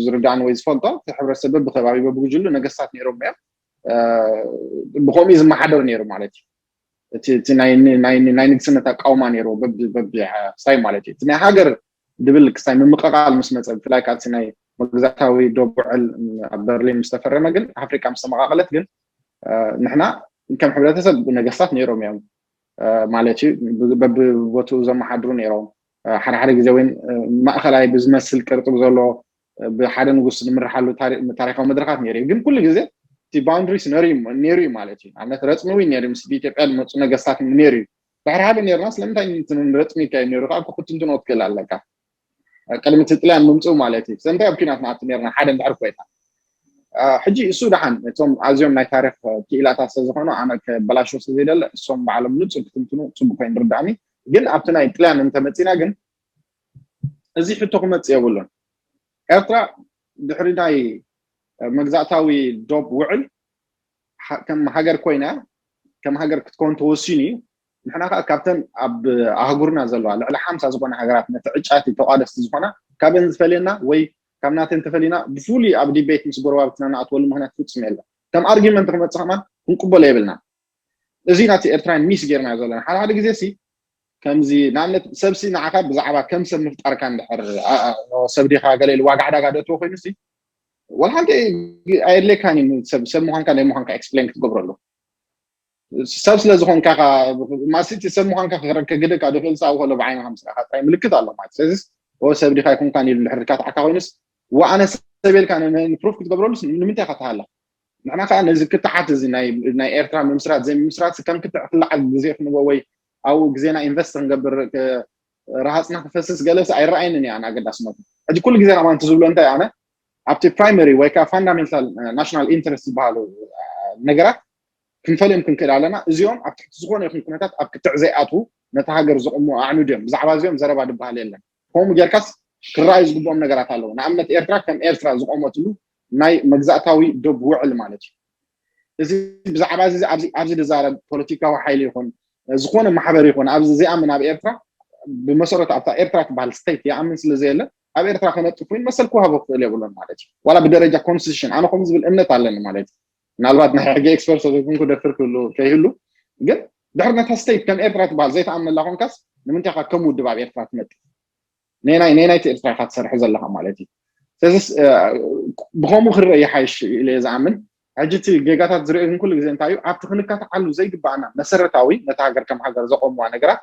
ዝርዳእኒ ወይ ዝፈልጦ እቲ ሕብረተሰብ ብከባቢ በብጉጅሉ ነገስታት ነይሮም እዮም። ብከምኡ ዝመሓደር ነይሩ ማለት እዩ። እቲ ናይ ንግስነት ኣቃውማ ነይሩ ክሳይ ማለት እዩ። እቲ ናይ ሃገር ድብል ክሳይ ምምቕቓል ምስ መፀ ብፍላይ ካብቲ ናይ መግዛእታዊ ዶብ ውዕል ኣብ በርሊን ምስ ተፈረመ ግን ኣፍሪቃ ምስ ተመቓቐለት ግን ንሕና ከም ሕብረተሰብ ነገስታት ነይሮም እዮም ማለት እዩ። በብቦትኡ ዘመሓድሩ ነይሮም። ሓደ ሓደ ግዜ እውን ማእኸላይ ብዝመስል ቅርፂ ብዘሎ ብሓደ ንጉስ ዝምርሓሉ ታሪካዊ መድረካት ነይሩ እዩ። ግን ኩሉ ግዜ እቲ boundaries ነይሩ እዩ ማለት እዩ። ኣብነት ረፅሚ እውን ነይሩ ምስ ኢትዮጵያ ዝመፁ ነገስታት ነይሩ እዩ። ድሕሪ ሓደ ነይርና ስለምንታይ ረፅሚ ይካየድ ነይሩ ከዓ ክትንትኖ ትክእል ኣለካ። ቅድሚ እቲ ጥልያን ምምፅኡ ማለት እዩ። ስለምንታይ ኣብ ኲናት ንኣቱ ነርና ሓደ እንድሕር ኮይና ሕጂ እሱ ደሓን እቶም ኣዝዮም ናይ ታሪክ ክኢላታት ስለዝኾኑ ኣነ ከበላሾ ስለዘይደለ እሶም ባዕሎም ንፁ ክትንትኑ ፅቡቅ ኮይኑ ርዳእኒ። ግን ኣብቲ ናይ ጥልያን እንተመፂና ግን እዚ ሕቶ ክመፅእ የብሉን። ኤርትራ ድሕሪ ናይ መግዛእታዊ ዶብ ውዕል ከም ሃገር ኮይና ከም ሃገር ክትከውን ተወሲኑ እዩ። ንሕና ከዓ ካብተን ኣብ ኣህጉርና ዘለዋ ልዕሊ ሓምሳ ዝኾነ ሃገራት ነቲ ዕጫቲ ተቋደስቲ ዝኾና ካብን ዝፈልየና ወይ ካብ ናተን ተፈሊና ብፍሉይ ኣብ ዲቤት ምስ ጎረባብትና ንኣትወሉ ምክንያት ፍጹም የለን። ከም ኣርጊመንት ክመፅእ ከማን ክንቅበሎ የብልና። እዚ ናቲ ኤርትራን ሚስ ጌርና ዘለና ሓደ ሓደ ግዜ ሲ ከምዚ ንኣብነት ሰብሲ ንዓኻ ብዛዕባ ከም ሰብ ምፍጣርካ እንድሕር ሰብ ዲኻ ገለ ኢሉ ዋጋ ዕዳጋ ደእትዎ ኮይኑ ሲ ወላ ሓንቲ ኣየድለካን እዩ ሰብ ሰብ ምዃንካ ናይ ምዃንካ ኤክስፕሌን ክትገብረሉ ሰብ ስለ ዝኾንካ ማስቲ ሰብ ምዃንካ ክግደካ ድኽእል ሳብ ከሎ ብዓይንካ ምስ ረኣኻ ጥራይ ምልክት ኣሎ ማለት ስለዚ ወ ሰብ ዲኻ ይኩንካን ኢሉ ድሕር ካትዓካ ኮይኑስ ወኣነ ሰብ ኢልካ ንፕሩፍ ክትገብረሉስ ንምንታይ ኢኻ ትሃላ ንሕና ከዓ ነዚ ክትሓት እዚ ናይ ኤርትራ ምምስራት ዘይምምስራት ከም ክትዕ ክለዓል ግዜ ክንቦ ወይ ኣብኡ ግዜና ኢንቨስት ክንገብር ረሃፅና ክፈስስ ገለስ ኣይረኣይንን እያ ኣገዳስነቱ ሕጂ ኩሉ ግዜ ናባንቲ ዝብሎ እንታይ ኣነ ኣብቲ ፕራይመሪ ወይ ከዓ ፋንዳሜንታል ናሽናል ኢንትረስት ዝበሃሉ ነገራት ክንፈልዮም ክንክእል ኣለና እዚኦም ኣብ ትሕቲ ዝኾነ ይኹን ኩነታት ኣብ ክትዕ ዘይኣትዉ ነቲ ሃገር ዘቑሙ ኣዕኑድ እዮም ብዛዕባ እዚኦም ዘረባ ዝበሃል የለን ከምኡ ጌርካስ ክረኣዩ ዝግብኦም ነገራት ኣለዉ ንኣብነት ኤርትራ ከም ኤርትራ ዝቆመትሉ ናይ መግዛእታዊ ዶብ ውዕል ማለት እዩ እዚ ብዛዕባ እዚ ኣብዚ ዝዛረብ ፖለቲካዊ ሓይሊ ይኹን ዝኾነ ማሕበር ይኹን ኣብዚ ዘይኣምን ኣብ ኤርትራ ብመሰረቱ ኣብታ ኤርትራ ትበሃል ስቴት ይኣምን ስለ ዘየለ ኣብ ኤርትራ ከነጥፉ መሰል ክወሃቦ ክኽእል የብሎን ማለት እዩ ዋላ ብደረጃ ኮንስቲቱሽን ኣነ ከምኡ ዝብል እምነት ኣለኒ ማለት እዩ ምናልባት ናይ ሕጊ ኤክስፐርት ሰበይኩም ክደፍር ክህሉ ከይህሉ ግን ድሕሪ ነታ ስቴት ከም ኤርትራ ትበሃል ዘይተኣምነላ ኮንካስ ንምንታይ ካብ ከም ውድብ ኣብ ኤርትራ ትመጥእ ነናይ ነናይቲ ኤርትራ ኢካ ትሰርሕ ዘለካ ማለት እዩ ስለዚ ብከምኡ ክረአ ይሓይሽ ኢለ ዝኣምን ሕጂ እቲ ጌጋታት ዝርእየን ኩሉ ግዜ እንታይ እዩ ኣብቲ ክንካትዓሉ ዘይግባኣና መሰረታዊ ነቲ ሃገር ከም ሃገር ዘቆምዋ ነገራት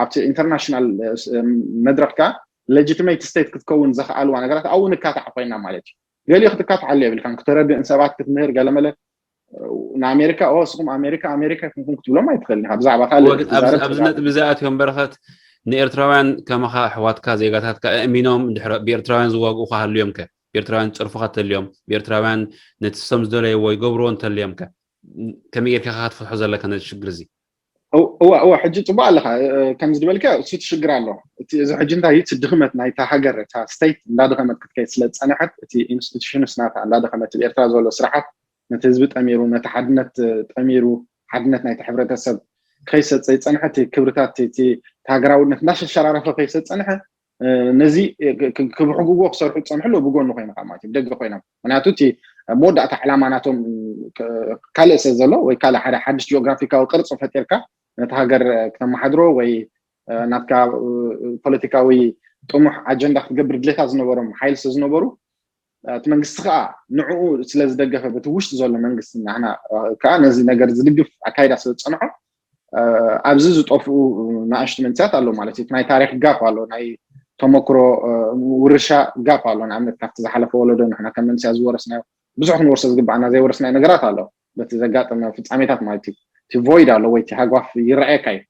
ኣብቲ ኢንተርናሽናል መድረክ ከዓ ሌጂቲሜት ስቴት ክትከውን ዘኽኣልዋ ነገራት ኣብኡ ንካታዕ ኮይና ማለት እዩ ገሊኡ ክትካትዓሉ የብልካን ክተረድእን ሰባት ክትምህር ገለመለ ንኣሜሪካ ኦ ስኹም ኣሜሪካ ኣሜሪካ ይኩንኩም ክትብሎም ኣይትኽእልን ኢካ ብዛዕባ ካልእ ኣብዚ ነጥቢ እዚኣትዮም በረኸት ንኤርትራውያን ከማኻ ኣሕዋትካ ዜጋታትካ ኣእሚኖም ድሕሪ ብኤርትራውያን ዝዋግኡ ክሃልዮም ከ ብኤርትራውያን ዝፀርፉኻ ተልዮም ብኤርትራውያን ነቲ ሰም ዝደለይዎ ይገብርዎ እንተልዮም ከ ከመይ ጌርካ ክትፈትሖ ዘለካ ነዚ ሽግር እዚ እዋ እዋ ሕጂ ፅቡቅ ኣለካ ከም ዝድበልካ እሱ ትሽግር ኣሎ እዚ ሕጂ እንታይ እቲ ድክመት ናይታ ሃገር እታ ስቴት እንዳደኸመት ክትከይድ ስለ ዝፀንሐት እቲ ኢንስቲቱሽንስ ናታ እንዳደኸመት ኣብ ኤርትራ ዘሎ ስርዓት ነቲ ህዝቢ ጠሚሩ ነቲ ሓድነት ጠሚሩ ሓድነት ናይቲ ሕብረተሰብ ከይሰፀ ይፀንሐ እቲ ክብርታት እቲ ሃገራውነት እንዳሸሸራረፈ ከይሰፀንሐ ነዚ ክብሕጉዎ ክሰርሑ ዝፀንሑ ኣለዉ ብጎኑ ኮይንካ ማለት እዩ ደገ ኮይኖም ምክንያቱ እቲ መወዳእታ ዕላማ ናቶም ካልእ ሰብ ዘሎ ወይ ካልእ ሓደ ሓድሽ ጂኦግራፊካዊ ቅርፂ ፈጢርካ ነቲ ሃገር ክተመሓድሮ ወይ ናትካ ፖለቲካዊ ጥሙሕ ኣጀንዳ ክትገብር ድሌታት ዝነበሮም ሓይሊ ስለ ዝነበሩ እቲ መንግስቲ ከዓ ንዕኡ ስለ ዝደገፈ በቲ ውሽጢ ዘሎ መንግስቲ ንሕና ከዓ ነዚ ነገር ዝድግፍ ኣካይዳ ስለ ዝፀንሖ ኣብዚ ዝጠፍኡ ንኣሽቱ መንስያት ኣሎ ማለት እዩ ናይ ታሪክ ጋፕ ኣሎ ናይ ተመክሮ ውርሻ ጋፕ ኣሎ ንኣብነት ካብቲ ዝሓለፈ ወለዶ ንሕና ከም መንስያ ዝወረስናዮ ብዙሕ ክንወርሶ ዝግባኣና ዘይወረስናዮ ነገራት ኣሎ በቲ ዘጋጠመ ፍፃሜታት ማለት እዩ እቲ ቮይድ ኣሎ ወይ እቲ ሃጓፍ ይረኣየካ እዩ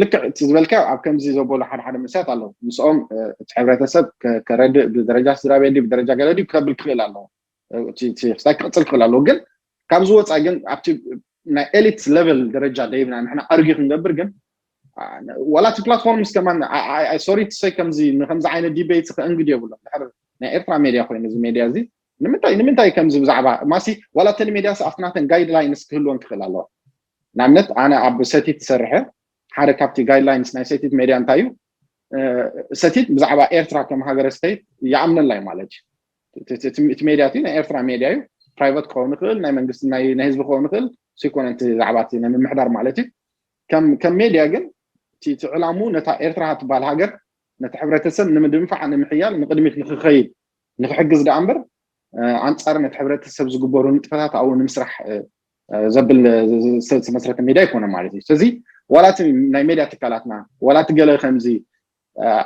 ልክዕ እቲ ዝበልካ ኣብ ከምዚ ዘበሉ ሓደ ሓደ መንስያት ኣለዉ ምስኦም እቲ ሕብረተሰብ ከረድእ ብደረጃ ስድራ ቤት ብደረጃ ገለ ድዩ ክከብል ክኽእል ኣለዎ ክሳይ ክቅፅል ክኽእል ኣለዎ ግን ካብ ዝወፃ ግን ኣብቲ ናይ ኤሊት ሌቨል ደረጃ ደይብና ንሕና ኣርጊ ክንገብር ግን ዋላ እቲ ፕላትፎርም ምስ ከማን ሶሪ ትሰይ ከምዚ ንከምዚ ዓይነት ዲቤት ከእንግድ የብሎም ድሕር ናይ ኤርትራ ሜድያ ኮይኑ እዚ ሜድያ እዚ ንምንታይ ንምንታይ ከምዚ ብዛዕባ ማሲ ዋላ እተን ሜድያስ ኣብቲ ናተን ጋይድላይንስ ክህልወን ክኽእል ኣለዋ። ንኣብነት ኣነ ኣብ ሰቲት ዝሰርሐ ሓደ ካብቲ ጋይድላይንስ ናይ ሰቲት ሜድያ እንታይ እዩ? ሰቲት ብዛዕባ ኤርትራ ከም ሃገረ ስተይት ይኣምነላ እዩ ማለት እዩ። እቲ ሜድያ እቲ ናይ ኤርትራ ሜድያ እዩ። ፕራይቨት ክኸውን ይኽእል፣ ናይ መንግስቲ ናይ ህዝቢ ክኸውን ይኽእል፣ ዘይኮነ እቲ ዛዕባ እቲ ናይ ምምሕዳር ማለት እዩ። ከም ሜድያ ግን እቲ ዕላሙ ነታ ኤርትራ ትበሃል ሃገር ነቲ ሕብረተሰብ ንምድንፋዕ ንምሕያል ንቅድሚት ንክኸይድ ንክሕግዝ ደኣ እምበር ኣንፃር ነቲ ሕብረተሰብ ዝግበሩ ንጥፈታት ኣብኡ ንምስራሕ ዘብል ዝተመስረተ ሜድያ ኣይኮነ ማለት እዩ። ስለዚ ዋላ እቲ ናይ ሜድያ ትካላትና ዋላ እቲ ገለ ከምዚ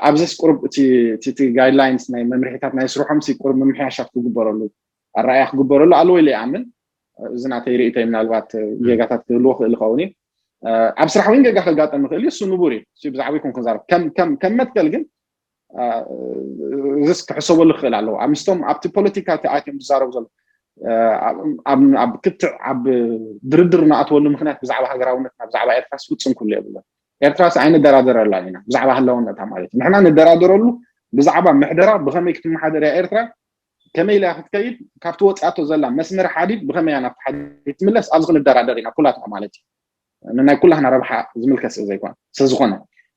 ኣብዚስ ቁሩብ እቲ ጋይድላይንስ ናይ መምርሒታት ናይ ስርሖም ሲ ቁሩብ ምምሕያሻት ክግበረሉ ኣረኣያ ክግበረሉ ኣለዎ ኢለ ይኣምን። እዚ ናተይ ርእይቶ ምናልባት ጌጋታት ክህልዎ ክእል ይኸውን እዩ። ኣብ ስራሕ እውን ጌጋ ከጋጠም ይኽእል እዩ። እሱ ንቡር እዩ። ብዛዕባ ይኩን ክንዛረብ ከም መትከል ግን እዚስ ክሕሰበሉ ክኽእል ኣለዎ። ኣብ ምስቶም ኣብቲ ፖለቲካ እቲ ኣትዮም ዝዛረቡ ዘሎ ኣብ ክትዕ ኣብ ድርድር ንኣትወሉ ምክንያት ብዛዕባ ሃገራውነትና ብዛዕባ ኤርትራስ ፍጹም ክህሉ የብሉን። ኤርትራስ ኣይንደራደረላን ኢና ብዛዕባ ህላውነታ ማለት እዩ። ንሕና ንደራደረሉ ብዛዕባ ምሕደራ ብኸመይ ክትመሓደር እያ ኤርትራ ከመይ ኢላ ክትከይድ ካብቲ ወፂኣቶ ዘላ መስመር ሓዲድ ብኸመይ እያ ናብቲ ሓዲድ ትምለስ ኣብዚ ክንደራደር ኢና ኩላትና ማለት እዩ። ንናይ ኩላህና ረብሓ ዝምልከት ስለ ዘይኮነ ስለ ዝኾነ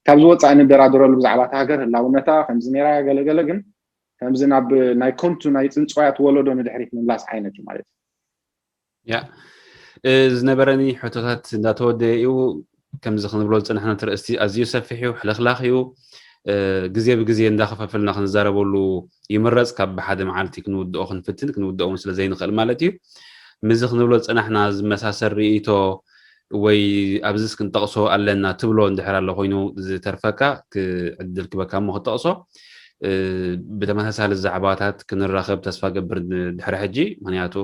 ካብዚ ወፃኢ ንደራደረሉ ብዛዕባ እታ ሃገር ህላውነታ ከምዚ ነይራ ገለገለ ግን ከምዚ ናብ ናይ ኮንቱ ናይ ፅንፅዋያት ወለዶ ንድሕሪት ምምላስ ዓይነት እዩ ማለት እዩ። ያ ዝነበረኒ ሕቶታት እንዳተወደየ እዩ። ከምዚ ክንብሎ ዝፅናሕና ትርእስቲ ኣዝዩ ሰፊሕ እዩ፣ ሕልኽላኽ እዩ። ግዜ ብግዜ እንዳኸፋፈልና ክንዛረበሉ ይምረፅ። ካብ ብሓደ መዓልቲ ክንውድኦ ክንፍትን ክንውድኦ እውን ስለ ዘይንኽእል ማለት እዩ። ምዚ ክንብሎ ዝፅናሕና ዝመሳሰል ርእይቶ ወይ ኣብዚስ ክንጠቕሶ ኣለና ትብሎ እንድሕር ኣሎ ኮይኑ ዝተርፈካ ክዕድል ክበካ እሞ ክጠቕሶ። ብተመሳሳሊ ዛዕባታት ክንራኸብ ተስፋ ገብር ድሕሪ ሕጂ። ምክንያቱ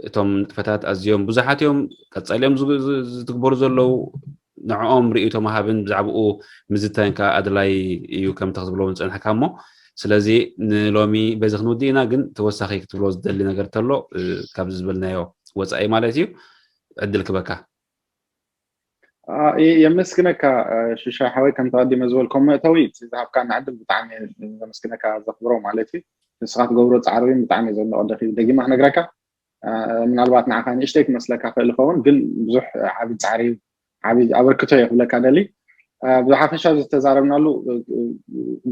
እቶም ንጥፈታት ኣዝዮም ብዙሓት እዮም ቀፃሊኦም ዝትግበሩ ዘለዉ። ንዕኦም ርእይቶ ምሃብን ብዛዕባኡ ምዝታይን ከዓ ኣድላይ እዩ ከምቲ ክትብሎ ዝፀናሕካ እሞ ስለዚ ንሎሚ በዚ ክንውድእ ኢና። ግን ተወሳኺ ክትብሎ ዝደሊ ነገር ተሎ ካብዚ ዝበልናዮ ወፃኢ ማለት እዩ ዕድል ክበካ። የመስግነካ ሽሻ ሓወይ ከምቲ ቀዲመ ዝበልኮ መእተዊ ዝሃብካና ዕድል ብጣዕሚ ዘመስግነካ ዘኽብሮ ማለት እዩ። ንስኻ ትገብሮ ፃዕሪ እውን ብጣዕሚ ዘድንቆ ደጊመ ክነግረካ ምናልባት ንዓኻ ንእሽተይ ክመስለካ ክእል ይኸውን ግን ብዙሕ ዓብዪ ፃዕሪ ዓብዪ ኣበርክቶ እየ ክብለካ ደሊ። ብሓፈሻ ዝተዛረብናሉ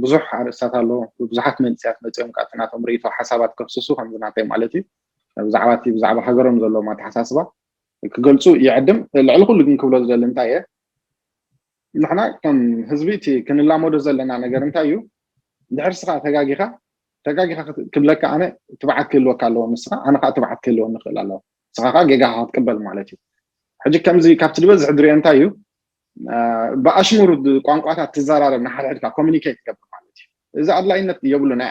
ብዙሕ ኣርእስታት ኣሎ። ብዙሓት መንእሰያት መፅኦም ካብቲ ናቶም ርእይቶ ሓሳባት ከፍስሱ ከምዚ ናተይ ማለት እዩ ብዛዕባ እቲ ብዛዕባ ሃገሮም ዘለዎም ኣተሓሳስባ ክገልፁ ይዕድም። ልዕሊ ኩሉ ግን ክብሎ ዝደሊ እንታይ እየ ንሕና ከም ህዝቢ እቲ ክንላመዶ ዘለና ነገር እንታይ እዩ? እንድሕር ስኻ ተጋጊኻ ተጋጊኻ ክብለካ ኣነ ትብዓት ክህልወካ ኣለዎ ንስኻ ኣነ ከዓ ትብዓት ክህልወ ንኽእል ኣለዎ። ንስኻ ከዓ ጌጋኻ ክትቅበል ማለት እዩ። ሕጂ ከምዚ ካብቲ ዝበዝሕ ድሪኦ እንታይ እዩ ብኣሽሙር ቋንቋታት ትዘራረብ ንሓድሕድካ ኮሚኒኬት ትገብር ማለት እዩ። እዚ ኣድላይነት የብሉን።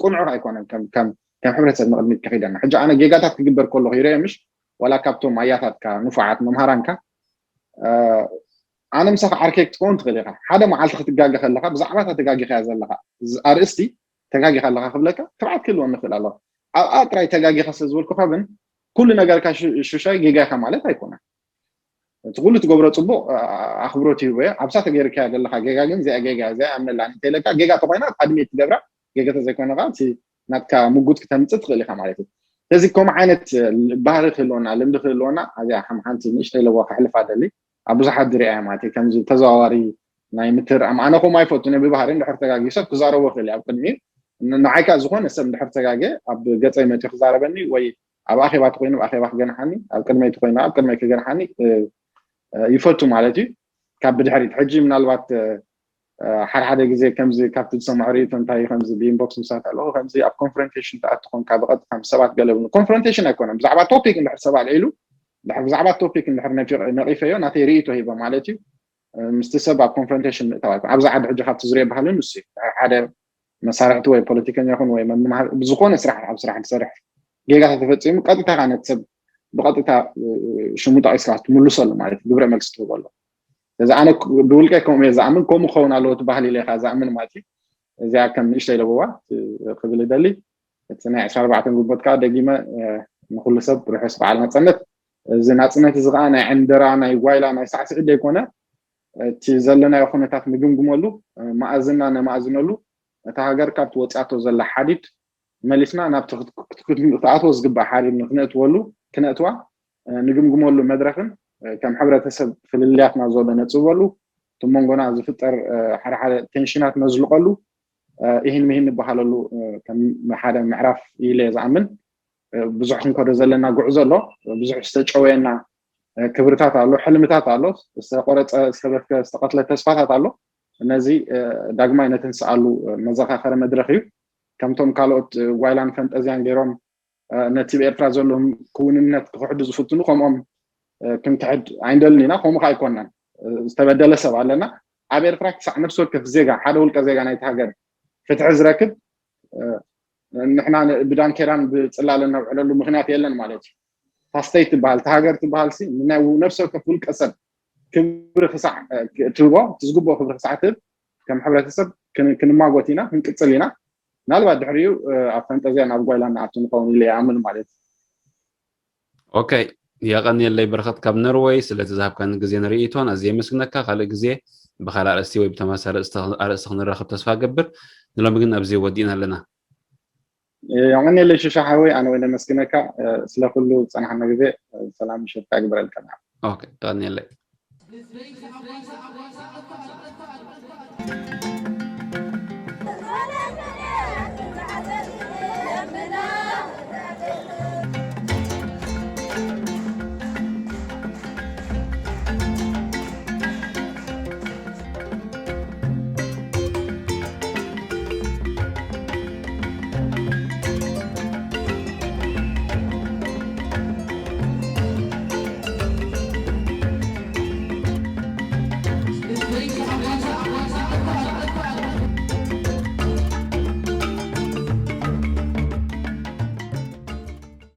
ቁኑዕ ኣይኮነን። ከም ሕብረተሰብ ንቅድሚት ከኺደና ሕጂ ኣነ ጌጋታት ክግበር ከለኹ ይረየ ምሽ ዋላ ካብቶም ኣያታትካ ንፉዓት መምሃራንካ ኣነ ምሳኻ ዓርከይ ክትከውን ትኽእል ኢኻ። ሓደ መዓልቲ ክትጋገ ከለኻ ብዛዕባ እታ ተጋጊኻያ ዘለኻ ኣርእስቲ ተጋጊኻ ኣለኻ ክብለካ ትብዓት ክህልወኒ ይኽእል ኣሎ። ኣብኣ ጥራይ ተጋጊኻ ስለ ዝበልኩኻ ግን ኩሉ ነገርካ ሽሻይ ጌጋ ኢኻ ማለት ኣይኮነን። እቲ ኩሉ ትገብሮ ፅቡቅ ኣኽብሮት ይህቦ እየ። ኣብሳ ተገይርካያ ዘለኻ ጌጋ ግን እዚኣ ጌጋ እዚኣ ኣምነላ እንተኢለካ ጌጋ ተኮይና ኣድሜት ትገብራ ጌጋ ተዘይኮይና ከዓ ናትካ ምጉት ክተምፅእ ትኽእል ኢኻ ማለት እዩ። ስለዚ ከምኡ ዓይነት ባህሪ ክህልወና ልምዲ ክህልወና ኣዚኣ ከም ሓንቲ ንእሽተይ ለዋ ከሕልፋ ደሊ ኣብ ብዙሓት ዝሪኣያ ማለት እዩ። ከምዚ ተዘዋዋሪ ናይ ምትርኣም ኣነ ከምኡ ኣይፈቱን እየ ብባህሪ እንድሕር ተጋጊ ሰብ ክዛረቦ ይኽእል እዩ ኣብ ቅድሚኡ ንዓይ ከዓ ዝኾነ ሰብ እንድሕር ተጋገ ኣብ ገፀይ መፅኡ ክዛረበኒ ወይ ኣብ ኣኼባ ተኮይኑ ኣብ ኣኼባ ክገንሓኒ ኣብ ቅድመይ ተኮይኑ ኣብ ቅድመይ ክገንሓኒ ይፈቱ ማለት እዩ። ካብ ብድሕሪት ሕጂ ምናልባት ሓደ ሓደ ግዜ ከምዚ ካብቲ ዝሰምዖ ርእይቶ እንታይ ከምዚ ብኢንቦክስ ምሳት ኣለኹ ከምዚ ኣብ ኮንፍሮንቴሽን ትኣቱ ኮንካ ብቐጥታ ምስ ሰባት ገለ ብሉ ኮንፍሮንቴሽን ኣይኮነን ብዛዕባ ቶፒክ እንድሕር ሰብ ኣልዒሉ ድሕር ብዛዕባ ቶፒክ እንድሕር ነቂፈዮ ናተይ ርእይቶ ሂበ ማለት እዩ። ምስቲ ሰብ ኣብ ኮንፍሮንቴሽን ምእታው ኣይኮን ኣብዚ ዓዲ ሕጂ ካብቲ ዝሪኦ ባህሊ ንሱ ሓደ መሳርሕቲ ወይ ፖለቲከኛ ይኹን ወይ መምሃር ብዝኾነ ስራሕ ኣብ ስራሕ ዝሰርሕ ጌጋ ተፈፂሙ ቀጥታ ከዓ ነቲ ሰብ ብቐጥታ ሽሙ ጠቂስካ ትምልሰሉ ማለት እዩ ግብረ መልሲ ትህበሉ። እዚ ኣነ ብውልቀ ከምኡ እየ ዝኣምን ከምኡ ክኸውን ኣለዎ እቲ ባህሊ ኢለ ኢኻ ዝኣምን ማለት እዩ። እዚኣ ከም ንእሽተይ ለበዋ ክብል ይደሊ። እቲ ናይ ዕስራ ኣርባዕተ ግንቦት ከዓ ደጊመ ንኩሉ ሰብ ርሑስ በዓል ናፅነት። እዚ ናፅነት እዚ ከዓ ናይ ዕንደራ ናይ ጓይላ ናይ ሳዕስዒት ዘይኮነ እቲ ዘለናዮ ኩነታት ንግምግመሉ መኣዝና ነማእዝነሉ እታ ሃገር ካብቲ ወፂኣቶ ዘላ ሓዲድ መሊስና ናብቲ ክትኣትዎ ዝግባእ ሓዲድ ንክነእትወሉ ክነእትዋ ንግምግመሉ መድረክን ከም ሕብረተሰብ ፍልልያትና ዘሎ ነፅበሉ እቲ መንጎና ዝፍጠር ሓደ ሓደ ቴንሽናት ነዝልቀሉ ይህን ምሂን ንበሃለሉ ከም ሓደ ምዕራፍ ኢለ ዝኣምን። ብዙሕ ክንከዶ ዘለና ጉዕዞ ኣሎ። ብዙሕ ዝተጨወየና ክብርታት ኣሎ፣ ሕልምታት ኣሎ፣ ዝተቆረፀ ዝተበትከ ዝተቀትለ ተስፋታት ኣሎ። እነዚ ዳግማይ ነተንስኣሉ መዘኻኸሪ መድረክ እዩ። ከምቶም ካልኦት ጓይላን ፈንጠዝያን ገይሮም ነቲ ብኤርትራ ዘለዎም ክውንነት ክክሕዱ ዝፍትኑ ከምኦም ክንክሕድ ኣይንደልን ኢና። ከምኡ ከዓ ኣይኮናን። ዝተበደለ ሰብ ኣለና። ኣብ ኤርትራ ክሳዕ ነፍሲ ወከፍ ዜጋ ሓደ ውልቀ ዜጋ ናይቲ ሃገር ፍትሒ ዝረክብ ንሕና ብዳንኬራን ብፅላለን ነብዕለሉ ምክንያት የለን ማለት እዩ። ታስተይ ትበሃል ተሃገር ትበሃል ሲ ናይ ነፍሲ ወከፍ ውልቀ ሰብ ክብሪ ክሳዕ ትህቦ ትዝግብኦ ክብሪ ክሳዕ ትህብ ከም ሕብረተሰብ ክንማጎት ኢና ክንቅፅል ኢና። ምናልባት ድሕሪኡ ኣብ ፈንጠዝያ ናብ ጓይላ ንኣቱ ንኸውን ኢለ ይኣምን ማለት እዩ። ኦኬ፣ የቐንየለይ በረኸት ካብ ኖርወይ ስለቲ ዝሃብካኒ ግዜ ንርእይቶን ኣዝየ የመስግነካ። ካልእ ግዜ ብኻልእ ኣርእስቲ ወይ ብተመሳሳሊ ኣርእስቲ ክንራኸብ ተስፋ ገብር። ንሎሚ ግን ኣብዚ ወዲእና ኣለና። የቐንየለይ ሽሻ ሓወይ፣ ኣነ ወይ ነመስግነካ ስለ ኩሉ ዝፀናሕና ግዜ። ሰላም ምሸትካ ግበረልካ። ኦኬ፣ የቐንየለይ።